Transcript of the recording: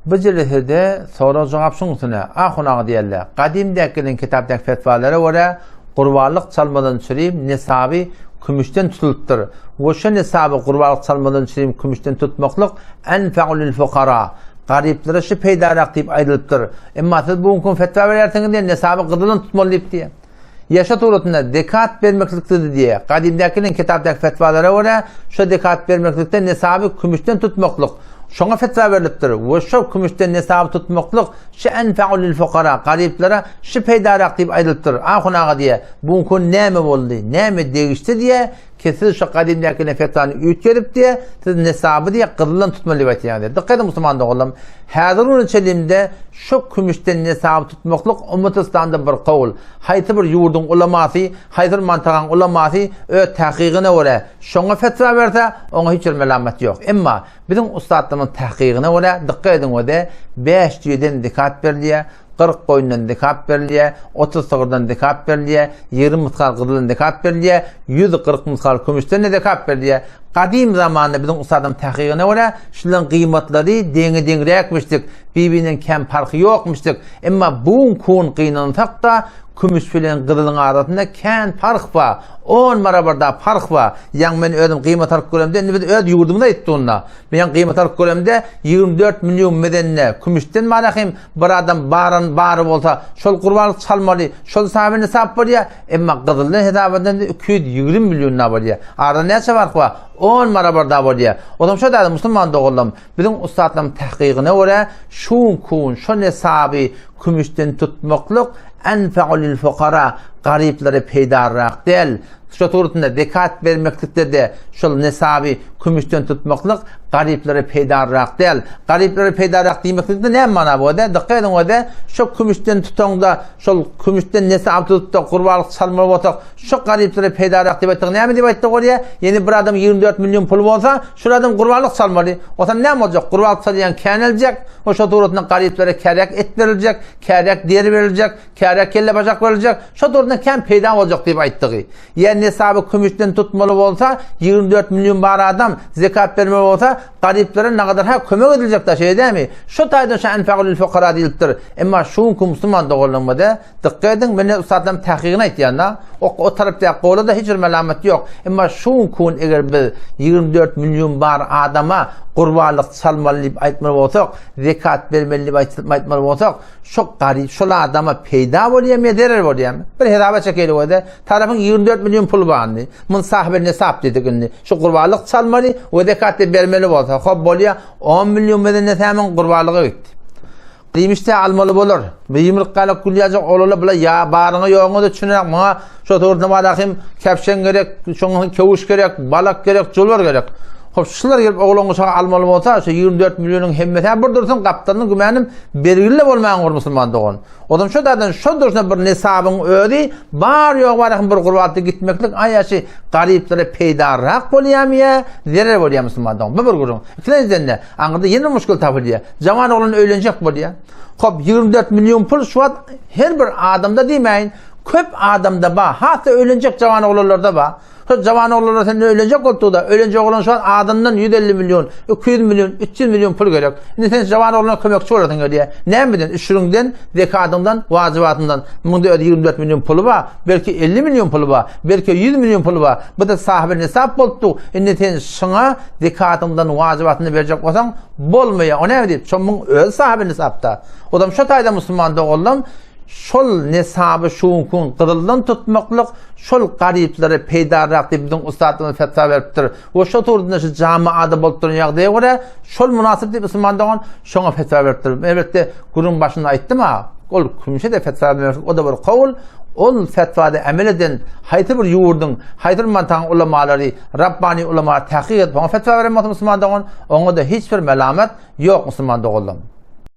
Bu jelesede sorag-jogap şuň üstüne, Ahun aga diýerler, gadymdäki gelen kitapdaky fetwalara görä, gurbanlyk çalmadan çürim nesaby kümüşden tutulypdyr we şo nesaby gurbanlyk çalmadan çürim kümüşden tutmaklyk enfe'u lil fukara, garyplara şu peýdarak diýip aýdylypdyr. Emma siz bu günki gün fetwa berýärsiňiz diýen nesaby gyzyldan tutmaly diýip diýen. Ýaşa suratynda zekat bermeklikdir diýýär. Gadymdakynyň kitapdaky fetwalara görä, şo zekat bermeklikde nesaby kümüşden tutmaklyk, şoňa fetwa berlipdir we şo kümüşden nesaby tutmaklyk şi enfe'u lil fukara, garyplara şi peýdarak diýip aýdylypdyr. Ahun aga diýýär, bu gün näme boldy, näme degişdi diýýär, Ki siz şo gadymdakyny fetwany üýtgedip diýe, siz nesaby diýe gyzyldan tutmaly diýip aýtýaňyz diýe. Dykgat ediň musulman doganlarym, häzir güne çenlimde şo kümüşden nesaby tutmaklyk ummat yslamda bir kowul. Haýsy bir ýurduň ulamasy, haýsy bir mantagaň ulamasy öz tahkygyna görä şoňa fetwa berse, oňa hiç bir melamat ýok. Emma biziň ussatlarymyzyň tahkygyna görä, dykgat ediň öde, bäş düýeden zekat berilýär, 40 goýundan zekat berilýär, 30 sygyrdan zekat berilýär, 20 mysgal gyzyldan zekat berilýär, 140 mysgal kümüşden-de zekat berilýär. Gadym zamanda biziň ussadyň tahkygyna görä, şularyň gyýmatlary deňe-deňräkmişdik, bir-birinden kem parhy ýokmuşdyk. Emma bu gün gynansak-da, kümüş bilen gyzylyň arasynda kän parh bar. On barabar da parh bar. Ýaňy men özüm gyýmat alyp göremde, indi biz öz ýurdumyza aýtdy onda. Men gyýmat alyp göremde, 24 million mezende kümüşden bar hem Bir adam baran bary bolsa, şol gurbanlyk çalmaly, şol saby nisap bolýar. Emma gyzyldan hesap edende 220 million da bolýar. Arada näçe fark bar? 10 barabar da bolýar. O zaman şo da musulman doganlarym, biziň ussatlaryň tahkygyna görä, şu kun, şo nesaby kümüşden tutmaklyk enfe'u lil fukara, garyplara peýdalyrak däl. Şo suratynda zekat bermeklikde-de şol nesaby kümüşden tutmaklyk garyplara peýdalyrak däl. Garyplara peýdalyrak diýmeklikde näme mana bu-da? Dykgat ediň o-da, şo kümüşden tutaňda, şol kümüşden nesaby tutup-da gurbanlyk çalmaly bolsak, şo garyplara peýdalyrak diýip aýtsak, näme diýip aýtsak bolýar? Ýene bir adam 24 million puly bolsa, şol adam gurbanlyk çalmaly. Onsoň näme boljak? Gurbanlyk çalýan käneljek, o şo suratynda garyplara käräk et beriljek, käräk deri beriljek, Käre kelle-başak beriljek, şo durunda kän peýda boljak diýip aýtdygy. Ýa nesaby kümüşden tutmaly bolsa, 24 million bar adam zekat bermeli bolsa, garyplara nagadar-ha kömek ediljek-dä, şeýle dälmi? Şo taýdan şo enfagü lil fukara diýlipdir. Emma şu günki musulman doganlarymyza dykgat ediň, men ussatlaryň tahkygyny aýtýan-da, o, o tarapdaky gola-da hiç bir melamat ýok. Emma şu günki gün eger biz 24 million bar adama gurbanlyk çalmaly diýip aýtmaly bolsak, zekat bermeli diýip aýtmaly bolsak, Şo garyp, şol adama peýda bolýarmy ýa zerer bolýarmy? Bir hesaba çekeýlik öde. Tarapyň 24 million puly bardy. Mun sahyby nesap diýdik indi. Şu gurbanlyk çalmaly we zekat bermeli bolsa, hop bolýar 10 million bilen nesämiň gurbanlyga gitdi. Diýmişde almaly bolar. Bir ýumruk galyp gülýäjek olala bula ýa baryňa ýoguňa da düşüner. Muňa şo sowurda barahym kepşen gerek, şoňa köwüş gerek, balak gerek, julbar gerek. Hop şular gelip oglan uşagy almaly bolsa, şu 24 millionyň hemmesi bir dursun, gapdalyny gümänim Bergili bolmaň bir musulman dogan. Ozam şo dadan şo durşuna bir nesabyň özi bar ýok bar bir gurbatda gitmeklik aýaşy garyplara peýdarak bolýarmy ýa zerer bolýar musulman dogan. Bu bir gürrüň. Ikinjiden de aňyrda ýene muşkul tapylýar. Jawan oglan öýlenjek bolýar. Hop 24 million pul şu wagt her bir adamda diýmäýin, köp adamda bar. Has-da öýlenjek jawan oglanlarda bar. Şol jawan oglanlar senden öýlenjek bolupdyr-da, öýlenjek oglan şu wagt azyndan 150 million, 200 million, 300 million pul gerek. Indi sen jawan oglana kömekçi bolasyň gelýär. Nämeden? Üşüriňden, zekadyňdan, wajybatyndan. Muňda özi 24 million puly bar, belki 50 million puly bar, belki 100 million puly bar. Bu-da sahyby nisap bolupdy. Indi sen şuňa zekadyňdan, wajybatyndan berjek bolsaň, bolmaýar. O näme diýip? Şo muň özi sahyby nisapda. Odam şo taýda musulman doganlam şol nesaby şu günki gyzyldan tutmaklyk Şol garyplara peýdalyrak diýip biziň ussatlarymyz fetwa beripdir. We şo turunda şu jamaada bolup duran ýagdaýa görä şol mynasyp diýip musulman dogan şoňa fetwa beripdir. Elbetde gürrüň başynda aýtdym-a, ol kümüşe-de fetwa bermek o-da bir kowul. Ol fetwada emel eden haýsy bir ýurduň, haýsy bir mantagyň ulamalary, Rabbani ulamalar tahkyk edip oňa fetwa beren bolsa musulman dogan, oňa-da hiç bir melamat ýok musulman doganlarym.